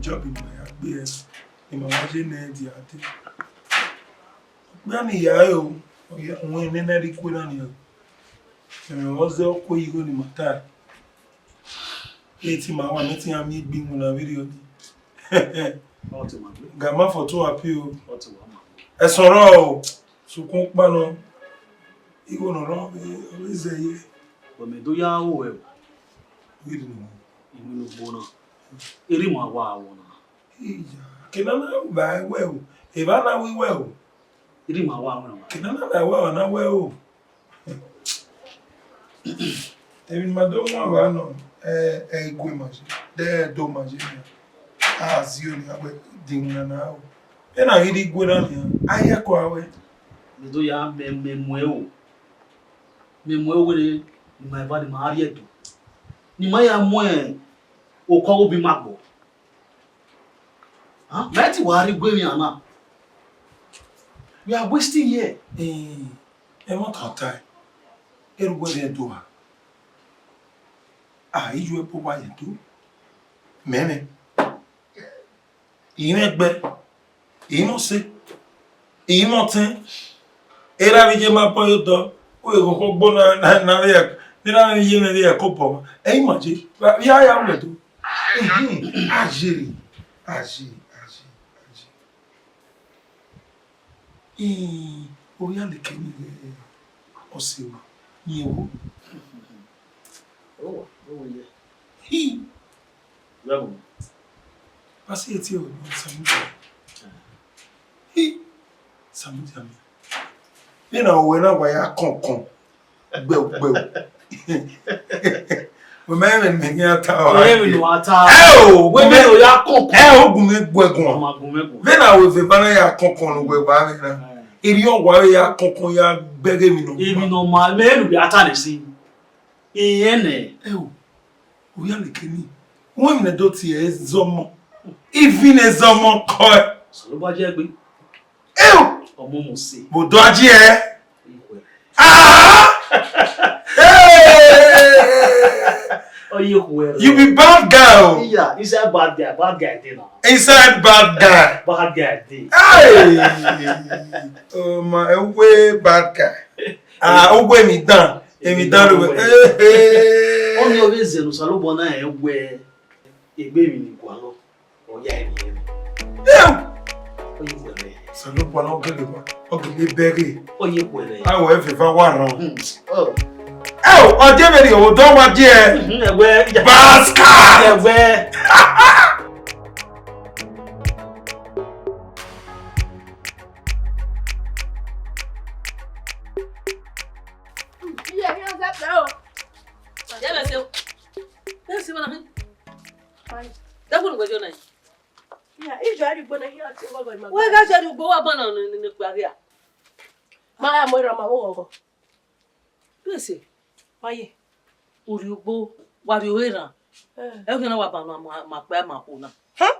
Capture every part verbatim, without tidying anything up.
Job ni ma ya gbe ẹre, ne ima wa ye nẹ dia dee. Okpia ni ya re o, ọ ya wọn nene ẹre ikue na nian. Ẹmwẹ ọzọ ọkọ igho ni ma ta. Eti ma wa, mẹ te iran miẹn egbe iwinna vberriọ nii. Ọ te ma gbe. Gama for too happy o. Ọ te wa ma gbe. Ẹsọn rrọọ o, sokpan ọkpa nọ, igho ne ọ rrọọ vbe, ọ vbe zẹ ye. Wẹ mẹ do ya ru ẹre o. Vberriọ nii. Iwinna ugbo na. Erha ima wa ru na. Iya, ke na na ba wẹ o, evba na wi wẹ o. Erha ima wa ru na. Ke na na ba wẹ o, na wẹ o. Emwi ne ima do wan vba nọ, ẹ, ẹ i gue ma ye, de ẹ do ma ye nian. A zio nian wẹ dinna na o. Ena ghi rre igue na nian, a ye ẹko a wẹ. Mẹ do ya mẹ, mẹ mu ẹre o. Mẹ mu ẹre wẹ ne ima eva ne ima rrie Ẹdo. Ne ima ya mu okọ ghe obọ ima agbọn. Huh? Mẹ ti wa rhie igue emwi na. We are wasting here. Eh, ẹmwata ọ tae, erha uwẹ rrie Ẹdo a? A i yu ẹbọ wa ye Ẹdo. Mẹ mwẹ. I mwẹ ẹgbẹ, I mwẹ ọse, I mwẹ ọtẹn. Erha vbe iye ma bọ ye odọ, u vbe ghọghọ gbo na, na, na vbe, ne erha vbe iye mwẹ vbe ẹko bọ. Ẹ i ma ye, vbe a ya ru Ẹdo. Ehe, a ye, a ye, a ye, a ye. Ee, ovbi Aleke ni ghe ọse ruẹ, rẹn wo. Owa, owa ye. Hi. Wa sẹ eti ẹre, Samudia. Hi. Samudia mẹ. Vbene owẹ na wa ya kọnkọn. Gbẹu, gbẹu. Wẹ ma rẹn emwi ne imẹ khian ta ọre. Wẹ rẹn emwi ne uwa ta. Ẹ o, wẹ gu mẹ, emwi ne ọ ya kọnkọn. Ẹ o, gu mẹ gu ẹguọn. Ọ ma gu mẹ guan. Vbene a wẹ vbe eba na ya kọnkọn ne uwẹ wa vbe na. Ẹ. Erriọ wa vbe ya kọnkọn ya bẹghe emwi ne ọ ma. Emwi ne ọ ma, mẹ rẹn ne uwa ta nẹ sin. Irẹn nẹ. Ẹ o, ovbi Aleke ni. Wẹ emwi ne do tie ẹzọmọ. Ivin ẹzọmọ kọ ẹ. Osanobua jẹ gbe. Eo! Ọmọ Mose. Vbe odọ ajiẹ. Ikhuẹrhẹ. Ah! Hey! Ọ ye ikhuẹrhẹ. You be bad guy o. Yeah, inside bad guy, bad guy dey now. Inside bad guy. Bad guy dey. Hey! Oh my, uwe bad guy. Ah, uwe mi dan. Emi dan lo. Hey, hey. Ọ ni ọ vbe zẹ ne Osanobua na rẹn wẹ egbe emwi ni gualọ. Ọ ya emwi ẹre. Damn! Ọ ye ikhuẹrhẹ. Osanobua na ọ gele wa, ọ gele bẹghe. Ọ ye ikhuẹrhẹ. A wẹ vbe eva wa rran. Hmm. Oh. Ẹ o, ọ je vberriọ, odọ wa je. Mhm, ẹwẹ, ya. Bastard! Ẹwẹ. Iye, iye, ọsẹ pẹ o. Yẹ bẹ se o. Bẹ se o na. Dẹkun ni wẹ jọ na. Iya, ijọ arigbo na hia ti oghọghọ ima. Wẹ gha jẹ ni ugbo wa ban na ni ni kpa hia. Ma ya mu erha ma vbe oghọghọ. Bese. Wa ye. Urhi ugbo, wa rhie ore rran. Eh. Ẹ khian na wa ban na ma, ma kpa ma kho na. Huh?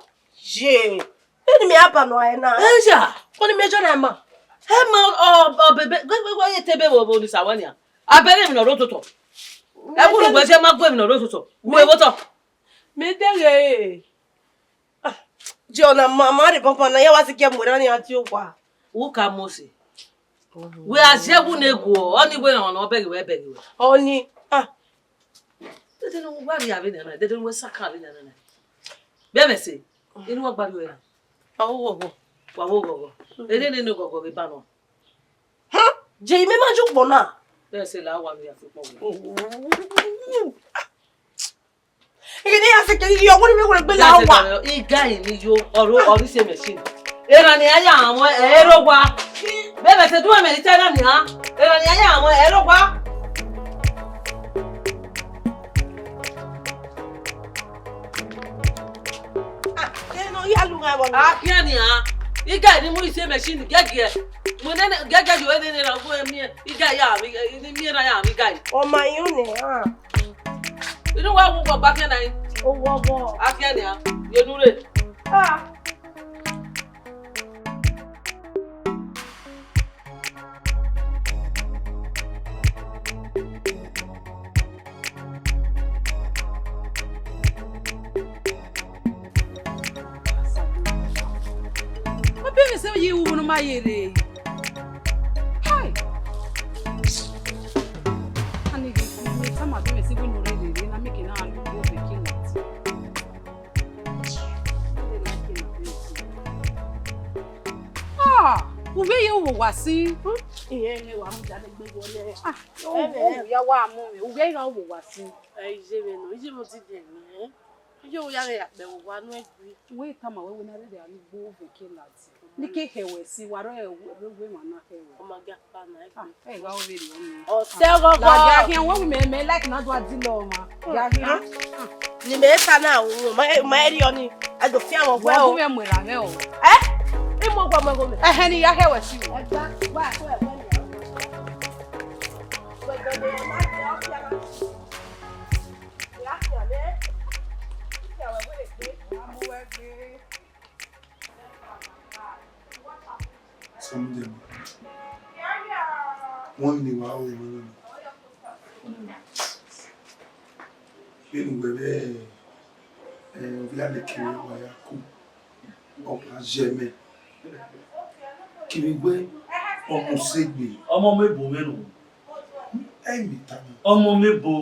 Ye. Eni mi a ban na ẹ na. Ẹ ya. Ko ni mi jọ na ma. Ẹ ma ọ, ọ bebe, gbe gbe gbe ye te be wo wo ni sa wa nia. A bẹghe emwi ne ọ rre ototọ. Ẹ wu ne uwẹ je ma gu emwi ne ọ rre ototọ. Gu ẹvbo otọ. Mi deghe. Ah, je ọna ma, ma rre banban na, ya wa si gie mu erha ni a die owa. U ka Mose. Wẹ a zẹ ẹwu ne guọ, ọ ni wẹ ọmwa ne ọ bẹghe wẹ, bẹghe wẹ. Ọni, ah. Dede ne uwa rhie avbe nana, dede ne uwẹ saka avbe nana. Bẹmwẹ sẹ, inu wa gbarriọ ra? A wo ghọghọ. Wa wo ghọghọ. Ede nene ghọghọ vbe ba nọ. Huh? Je imẹ ma ju kpọ na. Bẹmwẹ sẹ la wa vbe ya fi kpọ wẹ. Ghene ya seke ni yo, wẹrẹ wẹrẹ gbe la wa. Iga yi ni yo, ọro, ọro ise machine. Erhan ni a ya wan, ẹ ro wa. Bẹbẹ te du ẹmẹ ni ta erhan ni a. Erhan ni a ya wan, ẹ ro wa. Ah, eno ya lu gha wa. A kian ni a. Iga yi ni mu ise machine gẹgẹ. Mo nene gẹgẹ yo nene ra gu emi. Iga ya mi, ni mi na ya mi ga yi. Ọ ma yo ne, ah. Inu wa wu gbọgba fian na yi. Owo ọgbọ. A fian nia, ye nu re. Ah. Sẹ ye ru ne ọ ma ye rre. Hai! Ani ghi ne tama do mẹ si wẹ ne ọ rre rre na, make na lu go be kill it. Ah, u vbe ye wo wa si. Irẹn ne wa mu dade gbe wọlẹ. Ah, u ya wa mu mẹ, u vbe ra wo wa si. Ẹ, iye vbe nọ, iye vbe odide nẹ. Iye wo ya ghẹ ya kpẹ vbe owa nu ẹgui. Wẹ tama wẹ wẹ na rherhe a lu go be kill it. Ni ke khẹ wẹ si, wa rẹ wẹ emwa na khẹ wẹ. Ọ ma gha kpa na. Ah, ẹ gha ovbi rriọ ni. Ọsẹ ọghọghọ. La gha khian, wẹ wẹ mẹ, mẹ like na do a di lọ ọmwa. Gha khian. Ni mẹ ta na o, ma ma eri ọni. A do fian vbe ọgua o. Wẹ gu mwẹ muẹn ra mwẹ o. Ẹ? I mu ọgua mu ẹghẹ mẹ. Ẹhẹn, ni ya khẹ wẹ si o. Ẹgba, wa ko ẹgba ni. Wẹ gẹdẹ ma ti ọ fian. Ya fian mẹ. Fian wẹ wẹ gbe. Wa mu wẹ gbe. Samudema, wẹ ne wa ru emwa na. Vbene uwẹ vbe, eh, ovbi Aleke wa ya ku, ọ wa ye mẹ. Kevbe wẹ ọmọ osegbe. Ọmọ mẹ bo mwẹ nọ. Ẹ i miẹn tama. Ọmọ mẹ bo.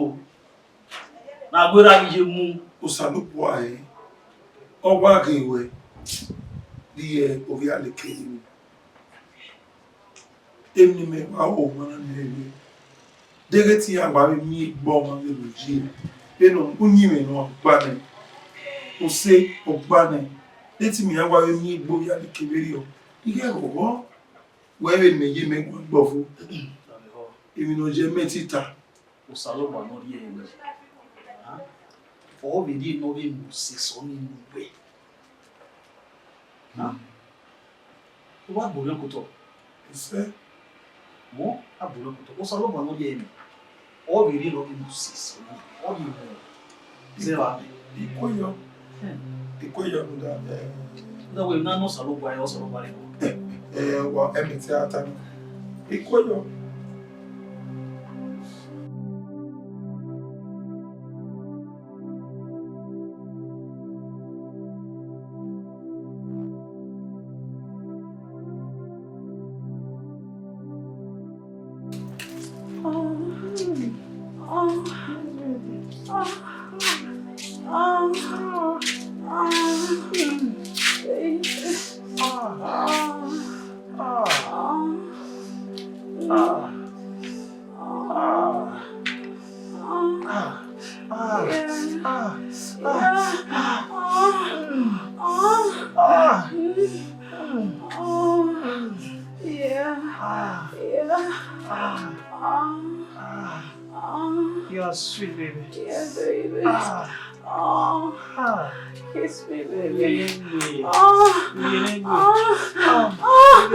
Ne a gbe erha ghi ye mu. Osanobua ẹre, ọ wa ghe ruẹ rhie ovbi Aleke ni. Emwi ne imẹ wa ru ọmwa na nẹ, deghẹ te iran wa vbe miẹn egbe ọmwa vbe ne ọ ye, vbene uyinmwẹ ne ọ gba nẹ, ose ọ gba nẹ, de te imẹ iran wa vbe miẹn egbe ovbi Aleke vberriọ, I ghẹ ghọghọ, wẹ vbene imẹ ye mẹ guan gbe ọvo, emwi ne ọ ye mẹ te I ta. Osanobua ne ọ rhie ẹre wẹ, ọ vbe rhie ne ọ vbe mu sẹ sẹ ọnii mu wẹ. U wa gbe orhiọn ke otọ. Isẹ. Mọ, a gbe orhiọn ke otọ. Osanobua ne ọ rhie ẹre, ọ vbe rhie ne ọ vbe mu sẹ sẹ ọnii, ọ vbe mu zẹ vbe amẹ. Ikueyọ. Hmm. Ikueyọ rhunmwuda, eh. Rhunmwuda wẹ na nọ Osanobua, Osanobua rre. Eh, eh, wa, ẹmwẹ te a ta na. Ikueyọ. Yeah. Ah. Yeah. Ah. Ah. Ah. Ah. You are sweet, baby. Yeah, baby. Ah. Ah. Ah. Kiss me, baby. Baby. Ah. Baby. Ah. Ah. Ah. Ah.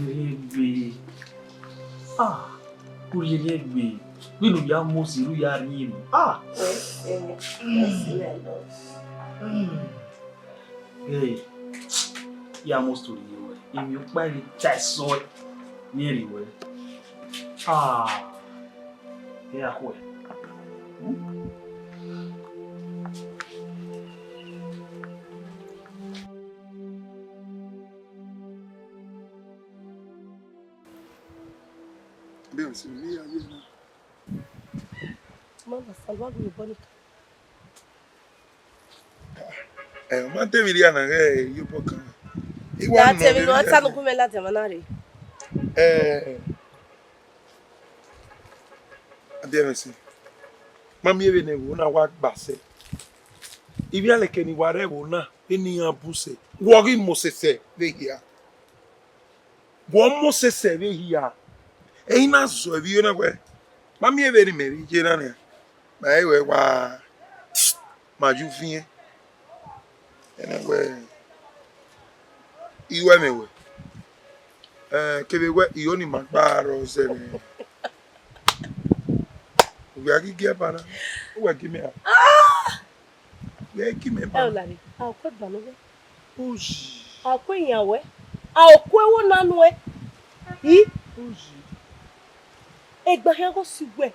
Baby. Ah, u rhie egbe, vbene u ya mu ose, u ya rhie emwi. Ah! Yes, yes, yes, my love. Mm. Hey, I almost told you, emwi ọkpa vbe ta ẹsọe ne I rhie ruẹ. Ah, I gha khuẹ. Hmm? Bẹ́ẹ̀ sì ni ayé náà. Mama, Salwa gu ye obọ ni ka. Ẹ, ọ ma te vbe rhia na ghẹ ye obọ kan. Iwa nọ te vbe nọ ta nukun mẹ ladian mwa na rre. Ẹ, Adiẹmwẹsẹ, ma miẹn vbene ẹvbo na wa gba sẹ. Ivbialeke ne I wa rre ẹvbo na, vbene iran bu sẹ, wẹ ọ ghi mu osẹsẹ vbe hia. Wẹ ọ mu osẹsẹ vbe hia. Ẹre I na zọ ẹvbo na wẹẹ, ma miẹn vbene imẹ rre iye na nian, ma rẹn wẹẹ wa ma ye uviẹn. Ẹna wẹẹ, I ru ẹmwẹ wẹ, ẹ, kevbe wẹẹ, I ho ne ima gba rrọọ zẹ mwẹ. Uwẹ a ghi gie ẹba na, uwẹ gie mẹ ra? Uwẹ gie mẹ ẹba. Ẹ o lare, a o kue ẹba ne uwẹ. Oyi. A o kue iyan wẹ, a o kue ẹvbo na nuẹ. I? Oyi. Egbe khian gho si uwẹ.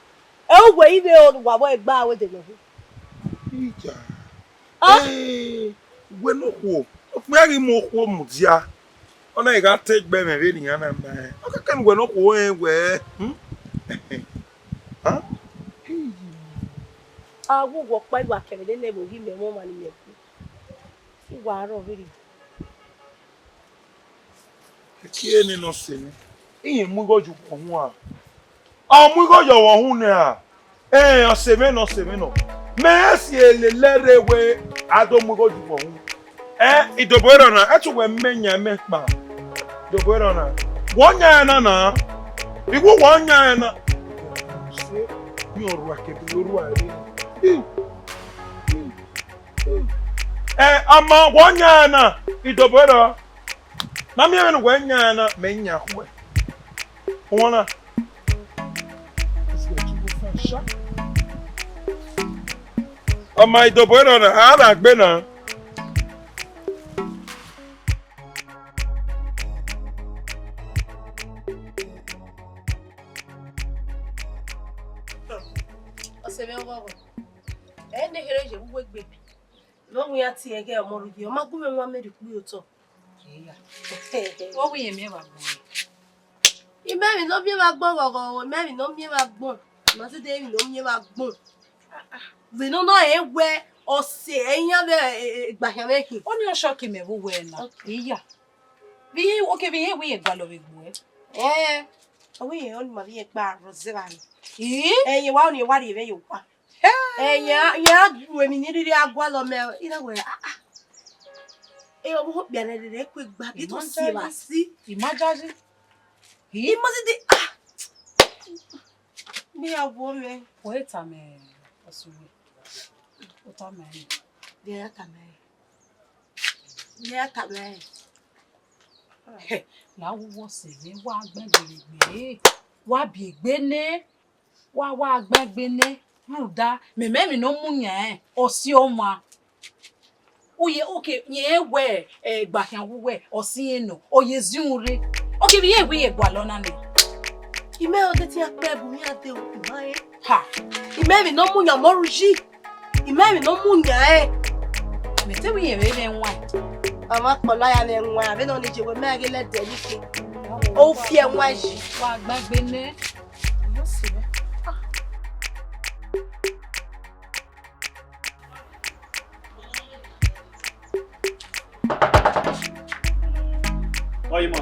Ẹ o wẹ I vbe wa vbọ egbe aro dee nọ. Ija. Ah. Ee, wẹ ne okhuo, okpia ghi mu okhuo mudia, ọ na gha te egbe mwẹ vbene iran na ma rẹn. Ọ kẹkẹ ne wẹ ne okhuo rẹn wẹ, hmm? Huh? A wu wọ ọkpa, wa kẹmwẹ nene vbe oghi mẹ, ọmwa ni mẹ gbe. Uwa rrọọ vberriọ. Ekie ne nọ sẹ mwẹ, irẹn mu igho ye uwẹ uhunmwu a? Ọ mu igho ye uwẹ uhunmwu nẹ a? Ẹn, ọ sẹ mwẹ nọ, ọ sẹ mwẹ nọ. Mẹ i si lele rre wẹ a do mu igho ye uwẹ uhunmwu. Ẹ, Idobo erha na, ẹ te wẹ mẹ yan mẹ kpa. Idobo erha na. Wẹ ọ yan ẹre na na. Igho wẹ ọ yan ẹre na. Se, mi ọ rua kẹdẹ ne orua rre. Ẹ, ọmọ, wẹ ọ yan ẹre na. Idobo erha. Na miẹn vbene uwẹ yan na, mẹ yan khuẹ. Uwọn na. Ọma Idobo erha na, a na gbe na. Ọse mwẹ ọghọghọ. Ẹ ne kherhe ye vbe uwu egbe. Ne ọ wian tie ẹghẹ ọmọ rhie, ọ ma gu mwẹ wan mẹ rhie ukpu ye otọ. Ọ wẹ irẹn miẹn vbe agbọn. Imẹ emwi ne ọ miẹn vbe agbọn ghọghọ, imẹ emwi ne ọ miẹn vbe agbọn. Ma zẹdẹ emwi ne ọ miẹn vbe agbọn. Vbe ne ọ na rẹn wẹ ọse ẹre iran vbe, e, e, gba khian mwẹ khin. Ọnii ọ shọki mẹ vbe uwẹ na. Ok. Iya. Vbe irẹn, ok, vbe irẹn wẹ irẹn gualọ vbe egbe ruẹ? Ẹn, ọ wẹ irẹn ọnii ma vbe irẹn gba rrọọ zẹ evba nọ. Ii? Ẹn, irẹn wa ọnii wa rhie mwẹ ye owa. Ẹn, irẹn a, irẹn a ru emwi ne I rhirhi a gualọ mẹ, I na wẹ, ah, ah. E, ọvbokhan okpia nẹ rere ku egbe, I do si evba si. I ma jaji. I ma zẹdẹ, ah. Vbe ya wu mwẹ. Wẹ tama ọse uwẹ. U tama ẹre. Vbe ya tama ẹre. Vbe ya tama ẹre. La wu wọ sẹ mwẹ, wa gbẹn gberegbe. Wa biẹ egbe nẹ. Wa wa gbẹn egbe nẹ, rhunmwuda mẹ, mẹ emwi ne ọ mu yan rẹn, ọ si ọmwa. Uye, ok, rẹn wẹ, eh, gba khian wu wẹ, ọ si irẹn nọ, ọ ye zin unu rre. Ok, vbe irẹn wẹ irẹn gualọ na nẹ. Imẹ ọdẹ te iran kpẹ bu iran de ru, I ma rẹn. Ha. Imẹ emwi ne ọ mu yan ọmọ ru yi. Imẹ emwi ne ọ mu yan rẹn. Mẹ te wẹ irẹn vbe mwẹ ẹwaẹn. Ọmwa kpọlọ ya mwẹ ẹwaẹn, vbene ọ ni ye wẹ mẹ ghe lẹdẹ ni ke. Ọ fi ẹwaẹn yi. Wa gbẹn egbe nẹ. Ọyima.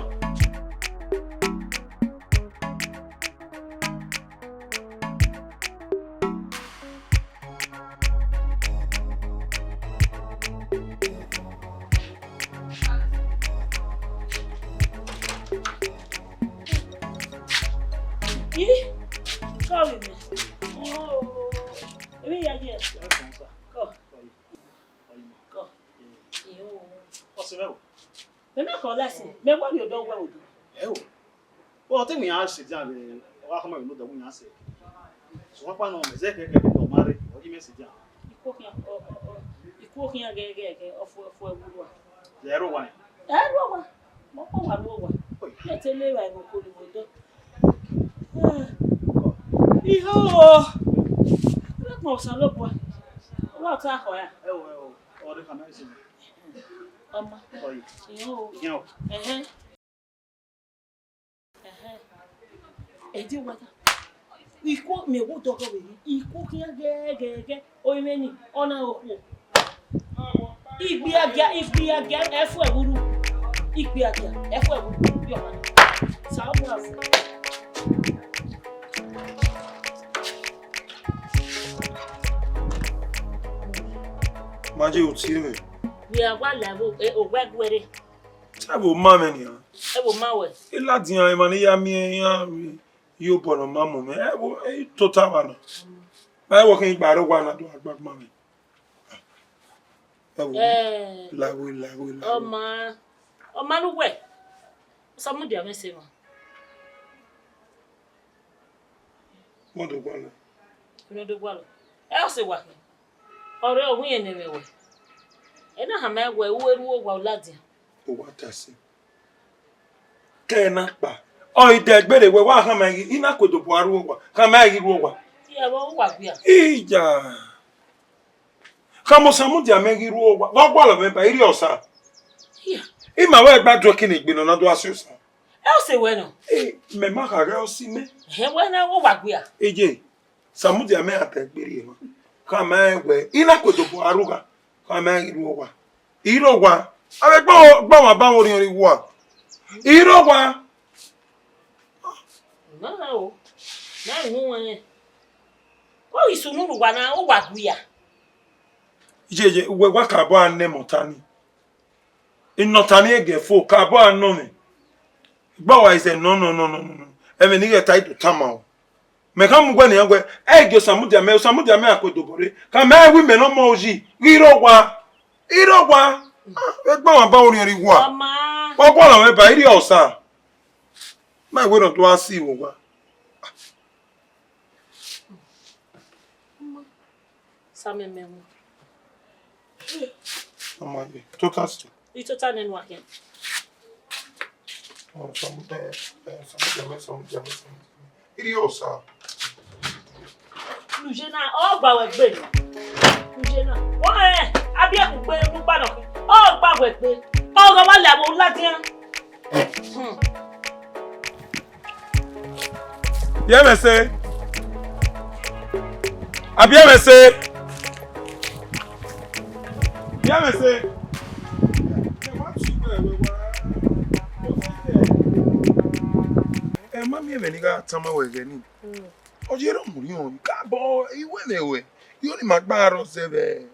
Ih, kọ vbe mẹ. Oh, emwi hia ye. Kọ. Kọ. Iyo. Ọse mwẹ o. Mẹ ma kọ lẹsin, mẹ wa rhie odọ wẹ odọ. Ẹ o. Ọ te wẹ iran sẹ dia vbe, ọ gha khama vbe ne odọ wẹ iran sẹ. Sokpan nọ, mẹ zẹ kẹkẹ vbe ọ ma rre, ọ ghi mẹ sẹ dia. Ikuo khian, ọ, ọ, ọ, ikuo khian ghẹghẹghẹ, ọ fuẹ, ọ fuẹ vbe urua. Ẹ rre owa nẹ? Ẹ rre owa. Mẹ ọkpa wa rre owa. Oi. Mẹ te le evbare vbe okolo vbe odọ. Iho. Ẹ kpọnmwẹ Osanobua. Ọ wa ta khọ ya. Ẹ o, ẹ o. Ọ rre khama ẹse. Ọma. Oi. Iho. Iho. Ẹhẹn. Ẹhẹn. Ẹ i die wa ta. Ikuo, mẹ wo dọghe vbe ni. Ikuo khian gẹgẹgẹ. Orinmwẹ ni, ọ na okhuo. Igbiagia, igbiagia, ẹ fuẹ vbe urhu. Igbiagia, ẹ fuẹ vbe urhu. Yọ ha. Sa ọ mu ra fuẹ. Ma je ru tie mwẹ. Wẹ a wa la vbe, e, owẹ guẹre. Ẹvbo ma mwẹ nian. Ẹvbo ma wẹ. I ladian emwa ne I ya miẹn iran rre, iyobọ ne ọ ma mu mwẹ. Ẹvbo, e tota vba na. Ma ẹvbo khin gba rre owa na do gba ma mwẹ. Ẹvbo, eh, la vbe, la vbe, la vbe. Ọma, ọma ne uwẹ. Osa mudia mwẹ sẹ emwa. Wọ́n dọ̀gbọ́n lọ. Wọ́n dọ̀gbọ́n lọ. Ẹ ọ sẹ wa khin. Ọrẹ ọ wẹ irẹn ne mwẹ wẹ. Ẹ na khama wẹ, u ru owa u ladian. Owa ta sẹ. Kẹ ẹ na kpa. Ọ i dẹ gberra wẹ, wa khama ghi, I na ku Idobo a ru owa. Khama ghi ru owa. Iyẹ vbe uwa gbia. Ija. Ka mẹ Osamudia mẹ ghi rre owa, vbe ọ gualọ mwẹ ba, I rrie Osa. Iya. I ma vbe gba duẹki ne egbe ne ọ na do gha si Osa. Ẹ ọ sẹ wẹ nọ? Ẹ, mẹ ma kha ghẹ ọ si mẹ. Ẹhẹn, wẹ na, wẹ wa gbe a. Eje, Osamudia mẹ a ta egbe rhie mwa. Ka mẹ rẹn wẹ, I na ku ẹdobọ a rugha. Ka mẹ ghi rre owa. I rre owa. Avbe gba, gba mwa ba mwẹ orhiọn rre uwa. I rre owa. Na o, na unu wẹn. Ọ ghi sunu rre uwa na, ọ wa gui a. Iye, iye, uwẹ wa ka bọ a nẹ mẹ ọta ni. Inọta ni ẹgẹ fo, ka bọ a nọ mwẹ. Gba wa izẹ nọ, nọ, nọ, nọ, nọ, nọ. Ẹmwẹ ne I ghẹ ta, I do tama o. Mẹ kha mu uwẹ nian wẹ, ẹ i gie Osamudia mẹ, Osamudia mẹ a ku ẹdobọ rre. Ka mẹ rẹn wẹ imẹ ne ọ mọ uyi, ghi rre owa, I rre owa. Ah, vbe gba mwa ba orhiọn rre uwa. Ọ ma. Ọ gualọ mwẹ ba, I rrie Osa. Ma wẹ ne ọ do gha si vbe owa. Samẹ mẹ wu. Ọmọ ye, tota si. I tota nẹ ne uwa khian. Ọ, Osamudia, eh, Osamudia mẹ, Osamudia mẹ, Osamudia mẹ. I rrie Osa. Ujena, ọ gba wẹ gbe. Ujena. Wọ́n ẹ, abiẹkugbe, nukpa nọ. Ọ gba wẹ gbe. Ọ gha wa lẹ abo ladian. Hmm. Biẹ mwẹ ẹse. A biẹ mwẹ ẹse. Biẹ mwẹ ẹse. Ẹ ma miẹn ẹmwẹ ne I gha tama ruẹ ẹghẹ nii. Ọ ye erha mu orhiọn, I ka bọ, I wẹ mwẹ ruẹ. I ho ne ima gba rrọọ zẹ vbe,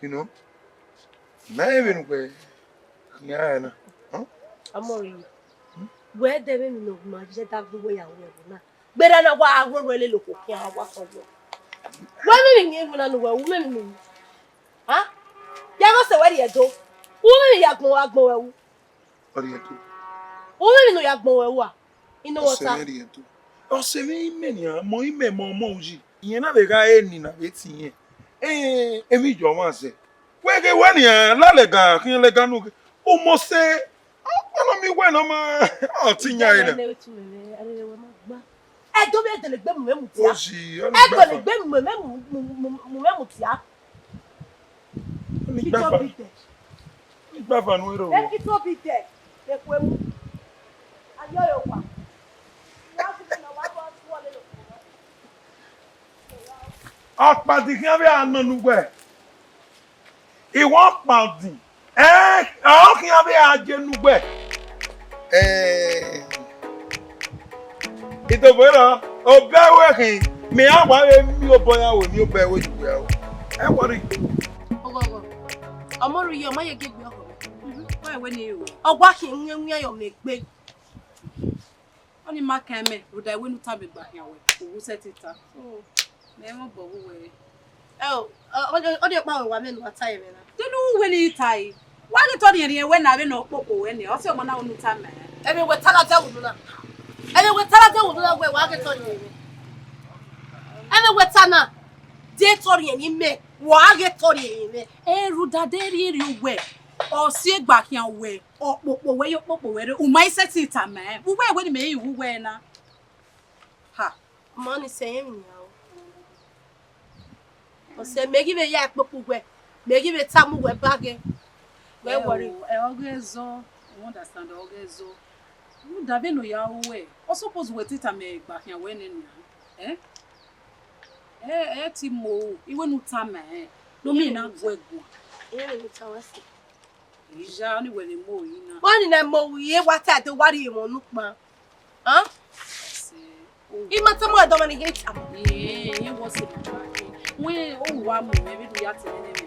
you know. Ma rẹn vbene uwẹ khian ẹre na. Huh? Amọrhie, wẹ dẹ vbene ọ ma ye da gbe uwẹ ya ru ẹvbo na. Gberra na wa ru ẹvbo lele okhuo khian wa sẹ ọgbọ. Wẹ vbene I miẹn ẹvbo na ne uwẹ ru, mẹ vbene I ru. Ha? Ya ghe ọse wẹ rhie do. U vbene ya gbọn, wa gbọn wẹ ru. Ọ rhie do. U vbene ne ọ ya gbọn wẹ ru a? Inu wọ ta. Ọse mwẹ rhie do. Ọse mwẹ imẹ nian, mọ imẹ mọ ọmọ uyi. Iyẹn na vbe gha re ni na vbe te iyẹn. Eh, emwi yọ ọmwa zẹ. Wẹ ghe wẹ nian, la lẹga, khian lẹga nu ghe. U mose, ọ nọ mi wẹ ne ọ ma, ọ te iyan re na. Ẹdọ vbe dele egbe mu mwẹ mudia. Ozi, ọ ni Ẹdọ gbafa. Dele egbe mu mwẹ mu, mu, mu, mu mwẹ mudia. Ọ ni gbafa. Igbafa nu ero. Ekito bi dẹ, ekue mu. Ayọ yo wa. Ọkpadi khian vbe a nọ ne uwẹ. Iwẹ ọkpadi. Ẹ, ọ khian vbe a je ne uwẹ. Ẹ, Idobọ erha, obẹ ruẹ khin, mẹ a wa vbe miẹn obọ ya ru emwi obẹ ruẹ ye uwẹ aro. Ẹ wọrri. Ọghọghọ. Ọmọ rẹ iye, ọ ma ye gie egbe ọghọ. Wẹ wẹ ni ru. Ọ wa khin wian wian yọ mẹ egbe. Ọni ma kan mẹ, rhunmwuda wẹ ne u tama egbe khian wẹ, u wu sẹtin ta. Mẹ mwẹ obọ vbe uwẹ. Ẹ o, ọ, ọ, ọ diọkpa wẹ wa mẹ ne uwa ta ẹmwẹ na. Te ne u wẹ ne I ta ẹre? Wa ghi tọrọ ẹre wẹ na vbene ọ kpokpo wẹ nẹ, ọ sẹ ọmọ na unu tama ẹre. Ẹmwẹ wẹ ta na de wunu na. Ẹmwẹ wẹ ta na de wunu na wẹ wa ghi tọrọ ẹre. Ẹmwẹ wẹ ta na de tọrọ ẹre mẹ, wa ghi tọrọ ẹre mẹ. Ẹ rhunmwuda de rhie rhie uwẹ, ọ si egbe khian wẹ, ọ kpokpo wẹ, ye ọ kpokpo wẹ rre, u ma i sẹtin tama ẹre. Uwẹ wẹ ne mẹ i ru uwẹ na. Ha. Ọmọ ni sẹ ẹmwẹ nian o. Ọsẹ mẹ ghi vbe ya kpokpo uwẹ, mẹ ghi vbe tama uwẹ ba ghe. Wẹ wọrri. Ẹ, ọghe zọ, I understand ọghe zọ. Rhunmwuda vbene ọ ya ru ẹre, ọ suppose wẹ te tama egbe khian wẹ nẹ nian. Eh? Ẹ, ẹ ti mu iwẹ ne u tama ẹre, ne ọ miẹn na gu ẹ guan. Ẹ, ne u tama ẹse. Iya, ọni wẹ vbe mu oyi na. Wẹ ni na mu oyi, wa ta ẹdẹ wa rhie emọ nukpan. Hàn? Ẹse, o. I ma tama ẹdẹ ọmọ ni hate am. Ee, iye wọ sẹ ma ba ke. Wẹ, o wa mu mẹ, vbe do ya te nene mẹ.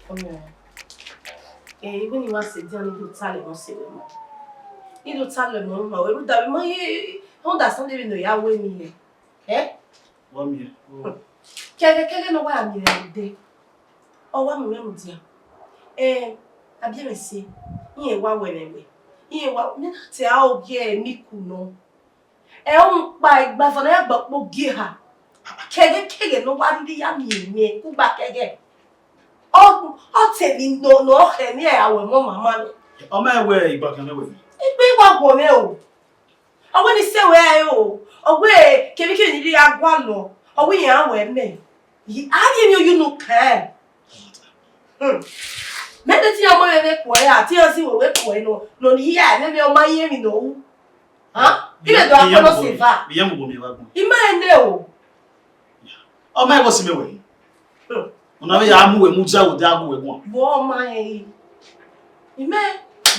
Ọmọ, eh, iwẹ ni wa sẹ dia ne I do ta lẹ mọ sẹ wẹ ma. I do ta lẹ mọ ma, wẹ rhunmwuda vbe ma ye, I understand vbene ọ ya ru emwi hẹ. Eh? Wa miẹn. Kẹghẹ kẹghẹ ne ọ wa miẹn vbe dẹ. Ọ wa mu mwẹ mudia. Eh, a biẹ mwẹ ẹse, irẹn wa wẹ mwẹ wẹ. Irẹn wa, ne na te a ogie emiku nọ. Ẹ, ọmukpa igbavan ne a ya gba okpogieha. Kẹghẹ kẹghẹ ne ọ wa rhirhi ya miẹn mwẹ kugba kẹghẹ. Ọ, ọ te emwi nọ, nọ khẹ ne a wẹ mọ mama nẹ. Ọ ma wẹ igbakan ne wẹ. Igbe wa guọ mwẹ o. Ọ wẹ ne I sẹ wẹ rae o. Ọ wẹ kevbe kevbe ne I rhie a gualọ. Ọ wẹ iran wẹ mẹ. Yi, a ghi emwi oyu ne u kan. Hmm. Mẹ de te iran mu mwẹ vbe kuẹ ra, te iran si wẹ wẹ kuẹ nọ, nọ ne I ya, mẹ, mẹ ọ ma rẹn emwi ne ọ ru. Hàn? I vbe do akpọ nọ sẹ eva. Iye mu bo mi wa gbọn. I ma rẹn nẹ o. Ọ ma ẹghọ si mẹ wẹ. Hmm. Ọna vbe ya mu wẹ mu dia wo dia gu wẹ guan. Vbọ ọ ma rẹn re? I mẹ,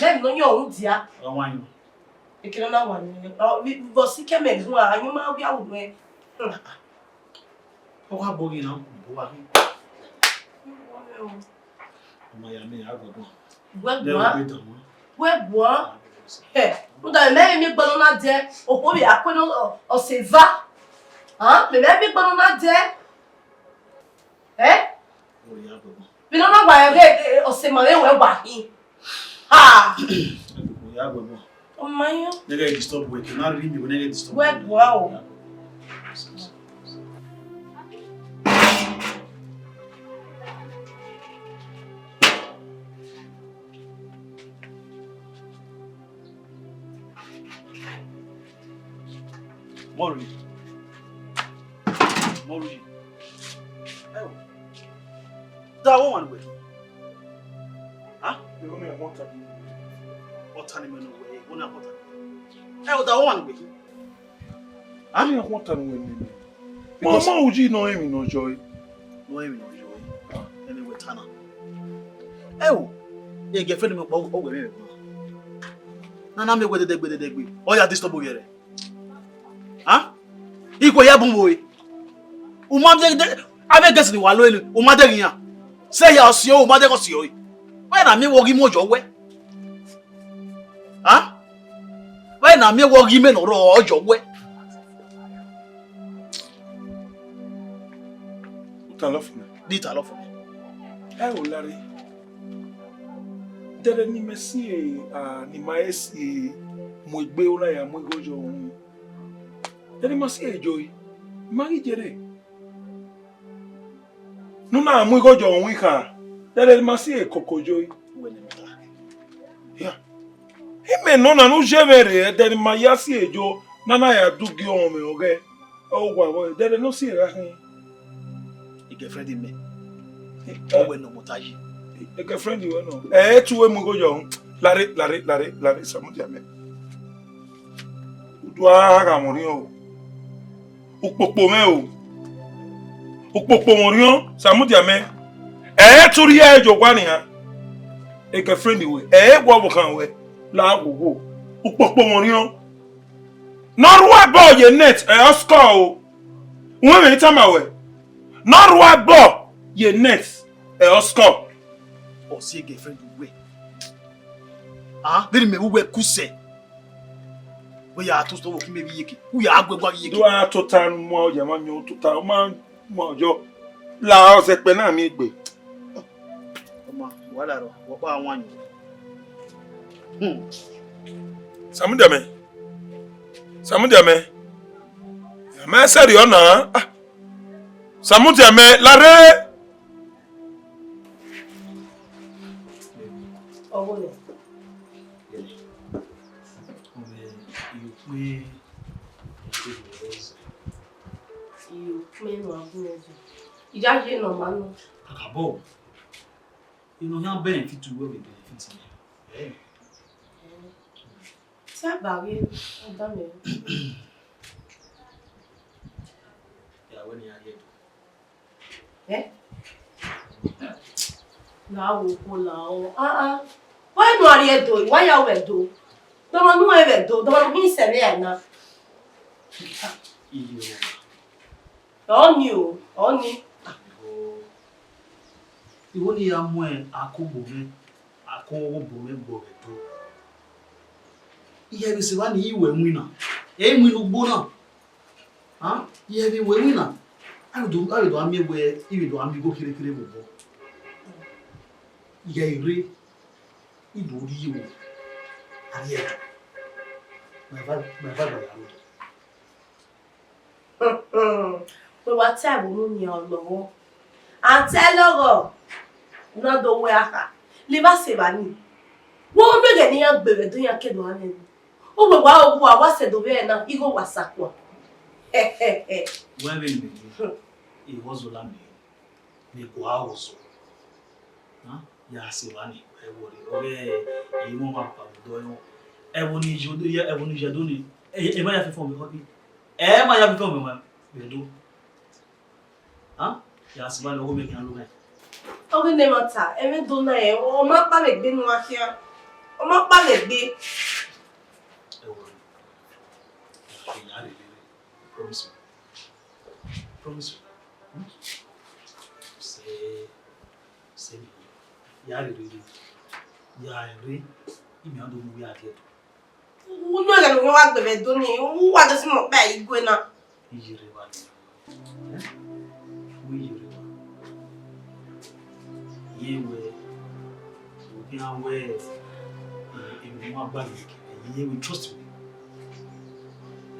mẹ emwi ne ọ yọn ru dia. Ọ wa yọn. Ekene na wa ni. Ọ, vbe, vbe ọ si kẹ mẹ guan, a yọn ma ghi a wu nuẹn. Hmm. Ọ gha bọ ghi na, ọ wa ghi. Ọ ma ya mẹ, a gbọgbọ. Wẹ guan. Wẹ guan. Hẹ, rhunmwuda mẹ, mẹ miẹn egbe nọ na dẹ, okhuo vbe a kue nọ, ọ, ọ sẹ eva. Hàn, mẹ, mẹ miẹn egbe nọ na dẹ. Ẹ? Vbene ọ na wa rẹn ghe, e, e, ọ sẹ ma vbe wẹ wa hin. Ha! Ọ ma yan. Nẹgẹ disturb wẹ, ke na rhie mi wẹ nẹgẹ disturb. Wẹ guan o. Mọrui. Mọrui. Ẹ o. Da wo wan wẹ. Ha? Ero ne ẹmwata ni. Ọta ni mẹ ne wẹ, wo na kọta. Ẹ o, da wo wan wẹ. Ha? Ero ne ẹmwata ni wẹ nene. Because ma uji nọ emwi nọ jọ e. Nọ emwi nọ jọ e. Ẹmwẹ wẹ ta na. Ẹ o, e girlfriend mẹ kpa, ọ wẹ mẹ. Na na mẹ wẹ dẹdẹgbe dẹdẹgbe. Ọ ya disturb ovbi ẹre. Ha? Ikhuo ya bun vbe ore. U ma de, de, avbe guest ni wa lo eni, u ma dẹghe iran. Sẹ hia ọ si ọre, u ma dẹghe ọ si ọre. Wẹ na miẹn wẹ ọ ghi mu ọyọ wẹ. Ha? Wẹ na miẹn wẹ ọ ghi mẹ ne ọ rrọọ ọyọ wẹ. U ta lọ fo mẹ. Di ta lọ fo mẹ. Ẹ o lare. Dẹdẹ ne imẹ si e, a, ne ima he si e mu egbe, u na ya mu igho yọ uhunmwu. Dẹdẹ ima si e joe, ima ghi jere. Ne u na mu igho yọ uhunmwu kha, dẹdẹ ima si e koko joe. Uwẹ ne ima ta. Ya. Imẹ nọ na ne u ye mwẹ rre, ẹdẹ ne ima ya si e jo, ne a na ya du gie ọmwẹ ọghẹ. Ọ wa vbọ, dẹdẹ ne ọ si e gha khin. I girlfriend mẹ. Ọ wẹ ne ọ mota yi. I girlfriend wẹ nọ. Ẹ, e tu e mu igho yọ. Lare, lare, lare, lare, Samudia mẹ. U do a gha mwẹ orhiọn o. Ukpokpo mwẹ o. Ukpokpo mwẹ orhiọn, Samudia mẹ. Ẹ, e tu rhie ẹre ye owa nian. E girlfriend wẹ. Ẹ, e wọ ọvbokhan wẹ. La ghogho. Ukpokpo mwẹ orhiọn. Ne ọ rhie ball ye net, ẹ, ọ score o. Uwẹ mẹ tama wẹ. Ne ọ rhie ball ye net, ẹ, ọ score. Ọ si girlfriend wẹ. Ah, vbene mẹ vbe uwẹ kusẹ. Wẹ ya to sọ vbe okhin mẹ vbe iyeke. U ya gu ẹguae vbe iyeke. Do a tota mu ọ ya ma yọn tota, ọ ma mu ọ yọ. La ọ zẹ kpẹ na miẹn egbe. Ọ ma, wa la rọ, wẹ ọkpa wan yọn. Hmm. Samudia mẹ. Samudia mẹ. Ya mẹ sẹrriọ na. Ah. Samudia mẹ, lare. Ọvbọnẹ. Ọmọ, iyo ukpẹn, iyo ukpẹn ne a gun ẹzẹ. Iya ye ne ọ ma nọ. Kakabọ, inu hia benefit wẹ vbe benefit mẹ. Eh. Te a ba ghe, ọ da mẹ. Ya wẹ ne a rhie do. Eh? La wo ko la o. Ah, ah. Why no are do? Why you we do? Dọmọ nu e vbe do, dọmọ nu se vbe na. Iyo. Ọni o, ọni. Iwo ni ya mu akobọ mwẹ, akobọ mwẹ gbọ vbe do. Iye vbe se wa ni iwe winna. E winna ugbo na. Ah, iye vbe iwe winna. A vbe do, a vbe do a miẹn wẹ, I vbe do a miẹn igho kherhe kherhe vbe obọ. Iye rre, I do rhie iwo. A rhie ẹdẹ. My vibe, my vibe, my vibe. Wẹ wa ta ẹvbo unu nian ọlọghọ. A ta ẹlọghọ. Na do wẹ aha, levba sẹ evba nii. Wẹ ọ miẹn ẹghẹ ne iran gbe vbe Ẹdo, iran ke do gha mwẹ. Uwẹ wa, owa wa sẹ do vbe ẹre na, igho wa sa kua. Wẹ vbe mẹ, I hustle la mẹ, mẹ gua hustle. Ya sẹ evba nii, ẹ worry, ọghe emọ ọmwa kpa vbe odọ ẹmwẹ. Ẹvbo ne I ye odọ, ẹvbo ne I ye Ẹdo nii, ẹ ma ya fiafọn vbe hobby. Ẹ ma ya fiafọn vbe, vbe Ẹdo. Ya sẹ evba nii, ọghe mẹ khian lo mwẹ. Ọghe ne ẹmwata, ẹmwẹ Ẹdo na rẹn, ọ ma kpa mwẹ egbe ne uwa khian. Ọ ma kpa mwẹ egbe. Ẹ worry, I ya rhie rhie, promise me. Promise me. Hmm? Sẹ, sẹ mi. Ya rhie rhie, ya rhie, I miẹn do mu uwa die Ẹdo. Unu ẹghẹ ne uwa wa gbe vbe Ẹdo nii, uwa do si mẹ ọkpa igwe na. I yerre evba nii. Eh? Wẹ I yerre evba. Iye wẹ, u khian wẹ, eh, emwi ne u ma gba vbe eke, iye wẹ, trust me.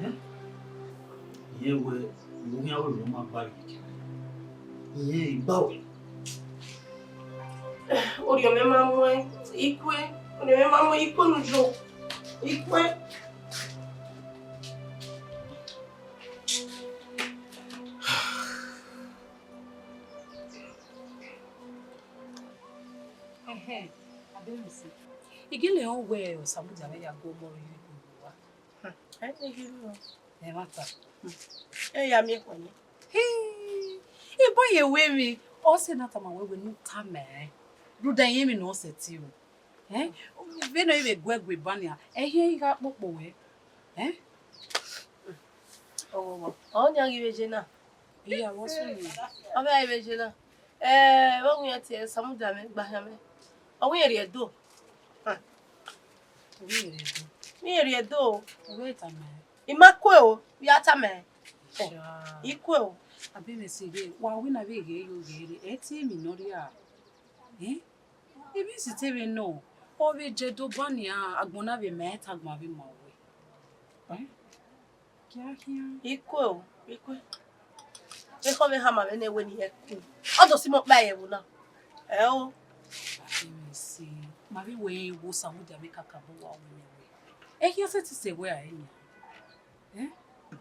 Eh? Iye wẹ, u khian wẹ emwi ne u ma gba vbe eke. Iye I gba wẹ. Orhiọn mwẹ ma muẹn, I kue, orhiọn mwẹ ma muẹn, I kue ne u yo, I kue. Ẹhẹn, Abẹmwẹsẹ. I gele rẹn wẹ Osamudia mwẹ ya gu ọmọ rhie gu owa. Hmm, ẹ i ghi rrọọ. Ẹmwata. Hmm. Ẹ ya miẹn ekhọe nẹ. Hii, I bọ ye wẹ emwi, ọ sẹ ne a tama wẹ, wẹ ne u tama ẹn. Rhunmwuda irẹn emwi ne ọ sẹtin ru. Ẹn? Vbene ọ vbe gu ẹre gu eba nia, ẹ i gha kpokpo wẹ. Ẹn? Ọmọ, ọ nian ghi vbe ye na? Iya, vbọ sunu? Ọ vbe gha vbe ye na. Ẹ, vbe ọ winna tie Osamudia mwẹ, gba khian mwẹ. Ọ winna rrie Ẹdo. Ọ winna rrie Ẹdo. Winna rrie Ẹdo. Ọ vbe tama ẹn. I ma kue o, ya tama ẹn. Sha. I kue o. Abẹmwẹsẹ ghe, wa winna vbe ghe yo ghe re, ẹ i tie emwi ne ọ rhia. Ẹn? Emwi sẹ te vbe nọ, ọ vbe je do ba nian, agbọn na vbe ma ẹn ta agbọn vbe ma wẹ. Ẹn? Kia khian. I kue o, I kue. Ekhọe mwẹ khama mwẹ nẹ wẹ ne I ku. Ọ do si mẹ ọkpa ye ẹvbo na. Ẹ o. Abẹmwẹsẹ, ma vbe wẹ rẹn wẹ Osamudia mwẹ kakabọ wa wẹ nẹ wẹ. Ẹ khian sẹtin sẹ wẹ a re nian. Ẹn?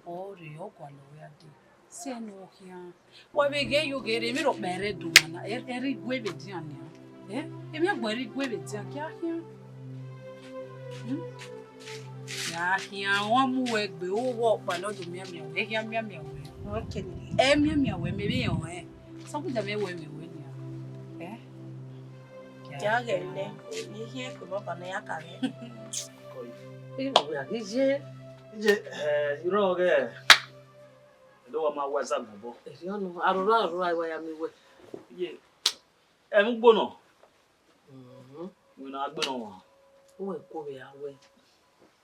Ọ rre, ọ gualọ wẹ a dee. Sẹ ne ọ khian. Wa vbe ghe yo ghe re, emwi rhọkpa ẹre do ma na, ẹ, ẹre igue vbe dian nian. Ẹn? Emwi agbọn ẹre igue vbe dian, kia khian. Hmm? Ya khian, wa mu wẹ gbe, owa ọkpa ne ọ do mianmian wẹ, ẹ khian mianmian wẹ. Ok. Ẹ mianmian wẹ, mẹ vbe rẹn ọnrẹn. Osamudia mwẹ wẹ mẹ wẹ nian. Ẹn? Ya ghẹ nẹ, I khian ekhue vbe ọba ne ya ka mwẹ. Iye, eh, irọ ghẹ, ẹdẹ wa ma wa ẹzọ agbọn obọ. Erriọ nọ, arora, arora, wa ya miẹn wẹ. Iye, ẹmwẹ ugbo nọ. Mhm. Wẹ ne a gbe nọ ọmwa. Uwẹ ko vbe a wẹ.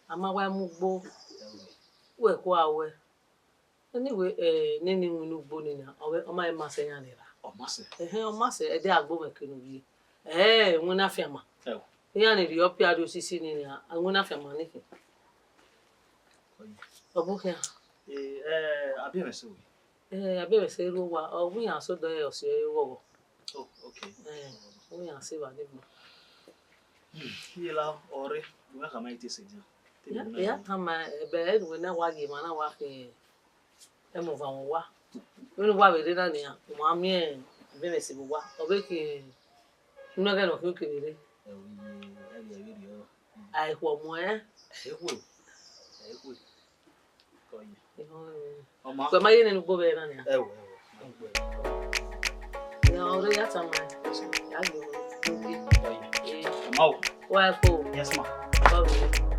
A ma wa mu ugbo. Uwẹ ko a wẹ. Anyway, eh, nene iwinna ugbo nii na, ọ vbe, ọ ma ma sẹ iran ni ra. Ọ ma sẹ. Ẹhẹn, ọ ma sẹ, ẹdẹ agbọn mwẹ kene ovbi e. Eh, iwinna afianma. Ẹo. Iran ni rhie ọpia rrie osisi nii nia, iwinna afianma ni khin. Ọye. Ọ bu khian. Eh, eh, Abẹmwẹsẹ we. Eh, Abẹmwẹsẹ rre owa, ọ wẹ iran sẹ odẹ ọse ẹre ghọghọ. Oh, okay. Eh, ọ wẹ iran sẹ evba ni gbọn. Hmm, iye la ọre, u mwẹ khama ite sẹ dia. Ya, ya tama, ẹbẹ ẹre ne uwẹ na wa ye emwa na wa khin. Ẹmwẹ ọvamwẹ uwa. Vbene uwa vbe rre na nian, u ma miẹn Abẹmwẹsẹ vbe owa. Ọ vbe khin unu ẹghẹ ne ọ khin kevbe rre. Ẹ, ẹ, ẹ, ẹ, ẹ, ẹ, a i khuọ muẹn. Ẹ i khuẹ. Ẹ i khuẹ. Kọ ye. Ihọn, ẹ. Ọ ma. Wẹ ma ye nene ugbo vbe na nian. Ẹ wẹ, ẹ wẹ. Ọ rre ya tama. Ya gbe. Kọ ye. Ẹ. Ọ ma o. Wa ko. Yes, ma. Ọ rre.